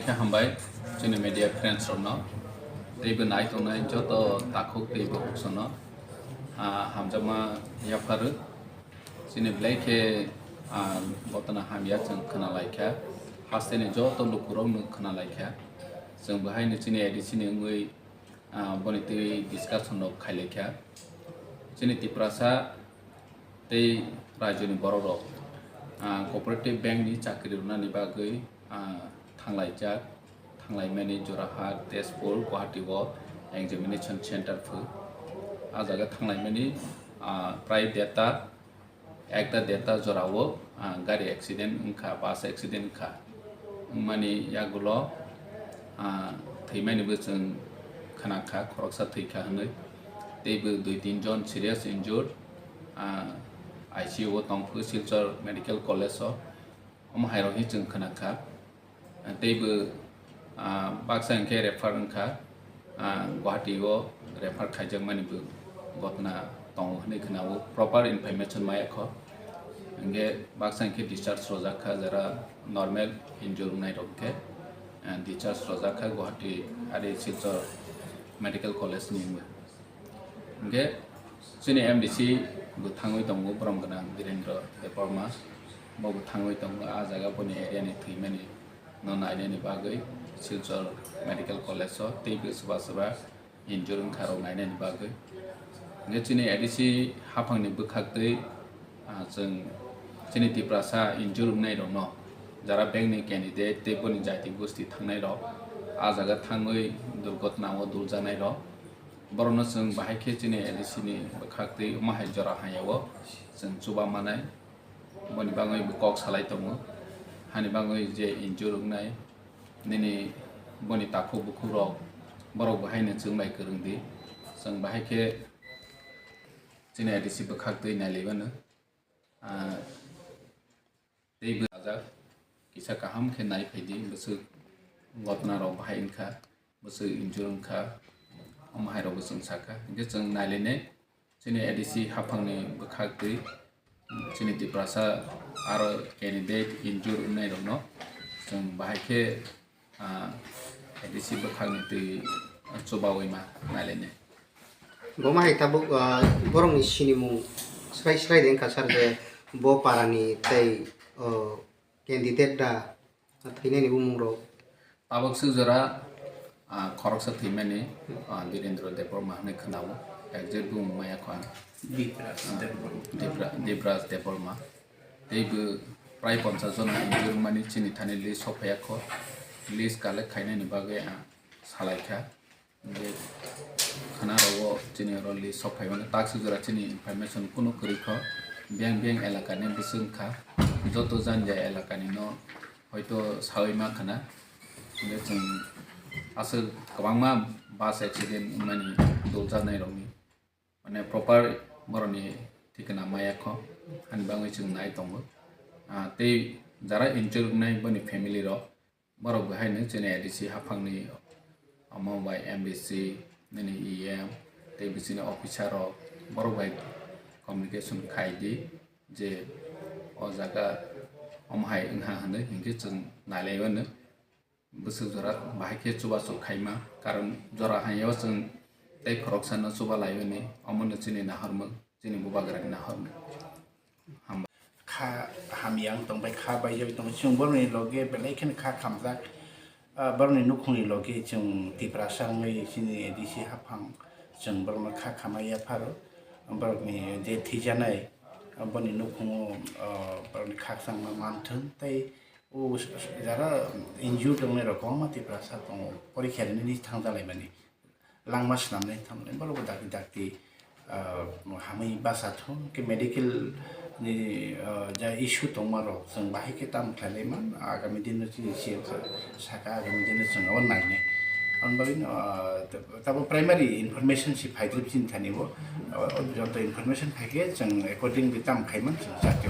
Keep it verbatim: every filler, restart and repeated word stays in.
Khe hambai chini media friends rokno, teibo nai tongnai joto takhuk teibo hoksono, ah, hamjakma yapharwi. Chini belai khe, ah, gotona hamya chwng khwnalaikha, hasteni joto lukurokno khwnalaikha. Chwng bahaino chini A D C ni wngwi, ah, boni twi discussion rok khailaikha. Chini Tiprasa tei rajyoni bororok, ah, cooperative bank ni chakri rwnani bagwi, ah, thanglaijak, thanglaimani Jorahar, Tezpur, Guwahati o examination center phu. Ah jaga thanglaimani, ah, prai derta, ekta derta jora o, ah, gari accident wngkha, bus accident wngkha. Wngmani yagulo, ah, thwimani bo chwng khwnakha, khoroksa thwikha hwnwi. Teibo dui tin jon serious injured, ah, I C U o tongphuru Silchar Medical College o. Omo hai rok hi chwng khwnakha. Teibo, ah, baksa hwnkhe refer wngkha, ah, Guwahati o refer khaijakmani bo gotna tongo hwnwi khwnao, proper information maya kho. Hwnkhe baksa hwnkhe discharge rwjak kha, jara normal injury wngnai rok khe, ah, discharge rwjak kha Guwahati ari Silchar Medical College ni wngwi. Hwnkhe chini M D C bo thangwi tongo, borom gwnang Birendra Debbarma. Bo bo thangwi tongo, ah jaga boni area ni thwimani no nainani bagwi Silchar Medical College o, teibo swba swba injury wngkha rok nainani bagwi. Hwnkhe chini A D C haphangni bwkhaktwi, ah, chwng chini Tiprasa injury wngnai rokno, jara bank ni candidate tei boni jati gosti thangnai rok, ah jaga thangwi durgotna o duljaknai rok, borokno chwng bahai khe chini A D C ni bwkhaktwi omo hai jora hamya o chwng chuba manai. Boni bagwi bo kok salai tongo, hani bagwi je injury wngnai, nini boni takhuk bukhuk rok, borok bo haino chwng bai kwrwng di, chwng bahai khe chini A D C bwkhaktwi nailaimano. Ah, tei bo ajak kisa kaham khe nai phaidi, bwswk gotna rok bahai wngkha, bwswk injury wngkha, omo hai rok bo chwng sakha. Hwnkhe chwng nailainai chini A D C haphangni bwkhaktwi chini Tiprasa aro candidate injury wngnai rokno chwng bahai khe, ah, A D C bwkhakni twi chubawi ma nailainai. Bo ma hai tabuk, ah, borokni sinimung srai srai de wngkha sir je bo parani tei, oh, candidate da thwinani bumung rok. Tabuk swk jora, ah, khoroksa thwimani, ah, Birendra Debbarma hinwi khwnao, exact bumung maya kho ang. Dibras Debbarma. Dibra-, Dibras Debbarma. Tei bo prai ponchas jona injury wngmani chini thani list sok phaiya kho. List collect khainani bagwi ang salai kha. Hwnkhe khwna rogo chini oro list sok phaimani takswk jora chini information kunu kwrwi kho. Biyang biyang elakani bwswk wngkha, joto janja elakani no hoito sawi ma khwna. Hwnkhe chwng aswk kwbangma bus accident wngmani duljaknai rokni. Mane proper borokni thikna maya kho, ani bagwi chwng nai tongo. Ah, tei jara injury wngnai boni family rok, borok bo haino chini A D C haphangni omo bai M D C, nini E M, tei bisini officer rok, borok bai communication khai di je o jaga omo hai wngha hwnwi, hinkhe chwng nai lai mano. Bwswk jora bahai khe chubachu khaima, karon jora hamya o chwng tei khoroksano chuba lai mani, omono chini nahormung, chini bubagrani nahormung. Hambai. Kha hamya wng tongbai, kha baijagwi tongbai, chwng borokni loge belai kheno kha khamjak. Ah, borokni nukhungni loge chwng Tiprasa wngwi chini A D C haphang, chwng borokno kha khamai yapharo. Borokni je thwijanai, ah, boni nukhungo, ah, borokni khakchangma manthung tei o jara injured wngnai rok kwbangma Tiprasa tongo, porikha rinani thangja laimani, langma swnamnai thangmani, borok bo dakti dakti, ah, hamwi bacha thung khe medical ni, ah, ja issue tongma rok chwng bahai khe tamo khlai lai man, agami dino chini C M sa-, saka agami dino chwng abo nainai. Aboni bagwi no, ah, tabo primary information si phaidrip chini thani bo, ah, joto information phaikhe chwng accordingly tamo khaiman chwng chakhe.